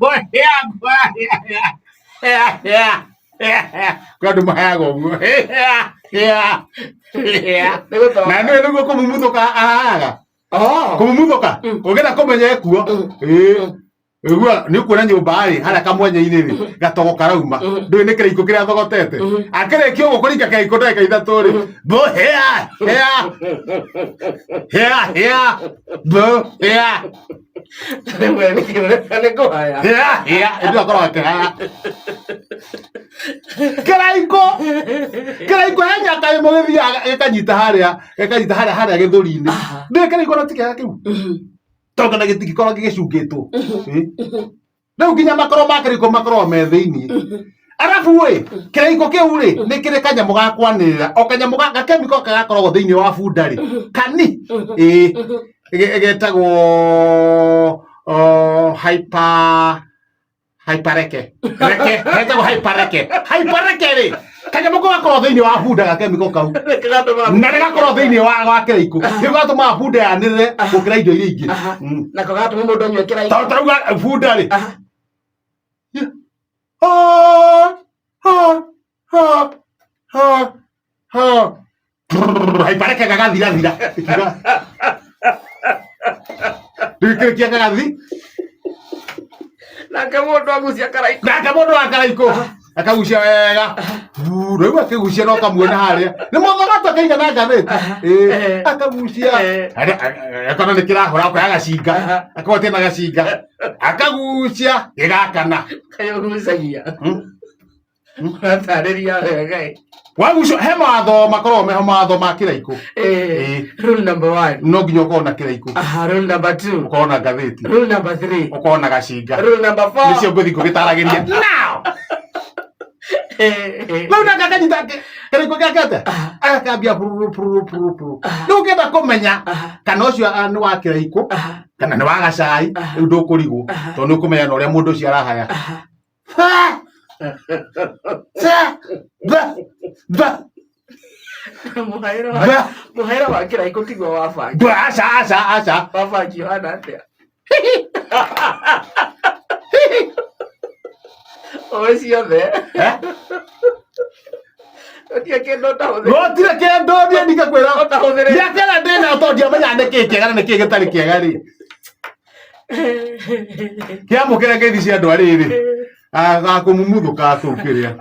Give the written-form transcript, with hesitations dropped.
Hĩa, hĩa, hĩa, hĩa, hĩa, hĩa. Kwĩ andũ maheaga ũguo. Hĩa, hĩa, hĩa. Nĩ gũtoka. Na nĩwe nĩguo kũmumutũka ahaga. Oh. Kũmumutũka. Ũngĩenda kũmenya ekuo. Ĩĩ. Ũigua nĩ ũkuona nyũmba rĩ harĩa kamwanya-inĩ rĩ gatogo karauma ndũĩ nĩ kĩraikũ kĩrĩa athogotete akĩrĩkia ũguo kũringa kĩraikũ ndagĩka 3 rĩ mbũ hĩa hĩa hĩa hĩa mbũ hĩa Rĩmwe nĩ kũhaya. Hĩa hĩa ĩndĩ akorwo akĩhaya kĩraikũ kĩraikũ he nyaka ĩmwe gĩthiaga gĩkanyita harĩa gĩkanyita harĩa harĩa gĩthũri-inĩ ndũĩ kĩraikũ na ti kĩega kĩu tondũ na gĩtingĩkorwo gĩgĩcungĩtwo. Ĩ. Rĩu nginya makoro ma kĩraikũ makoragwo me thĩinĩ. Arabu ĩ kĩraikũ kĩu rĩ nĩ kĩrĩ kanyamũ ga kwanĩrĩra o kanyamũ gakemiko gakoragwo thĩinĩ wa bunda rĩ kani ĩ getagwo hyper hypereke reke getagwo hypereke hypereke rĩ kanyamũ kau gakoragwo thĩinĩ wa bunda gakemiko kau na nĩ gakoragwo thĩinĩ wa kĩraikũ nĩ gatũmaga bunda yanĩrĩre gũkĩra indo iria ingĩ. Nako gatũma mũndũ anyue kĩraikũ. Tondũ tarauga bunda rĩ ha ha ha ha ha hypereke gagathirathira ikiuga rĩu gagathi. Nake mũndũ agucia karaikũ. Nake mũndũ wa karaikũ akagucia wega. Rĩu akĩgucia no kamuona harĩa nĩ mũthogoto kaigana ngathĩti. Ĩĩ, akagucia akona nĩ kĩrahũra akoya gacinga akagwatia na gacinga akagucia gĩgakana. Kaĩ ũgucagia. Ũratarĩria wega ĩ. Wagucio he mawatho makoragwo meho mawatho ma kĩraikũ. Rule number 1. No nginya ũkorwo na kĩraikũ. Aha, rule number 2. Ũkorwo na ngathĩti. Rule number 3. Ũkorwo na gacinga. Rule number 4. Nĩcio ngũthiĩ ngũgĩtaragĩria now. Rĩu nake akanyita kĩraikũ gĩake atĩa agakambia pururu pururu pururu pururu. Rĩu ũngĩenda kũmenya kana ũcio nĩ wa kĩraikũ kana nĩ wa gacai rĩu ndũkũrigwo tondũ nĩ ũkũmenya na ũrĩa mũndũ ũcio arahaya. Fa! Fa! Ba! Ba! Mũhaĩro Ba! Mũhaĩro wa kĩraikũ tiguo wa bangi. Ba! Aca aca aca. Wa bangi ũhana atĩa? Ũĩ ciothe. Eh? Gũtirĩ kĩndũ ũtahũthĩrĩte. Gũtirĩ kĩndũ niĩ ndingĩkwĩra. Ũtahũthĩrĩte. Mĩaka ĩrĩa ndĩnayo tondũ ndiamenya nĩkĩĩ kĩega na nĩkĩĩ gĩtarĩ kĩega rĩ. Kĩamũkĩra ngeithi cia andũ arĩrĩ. Gakũmumuthũka kũu kĩrĩa.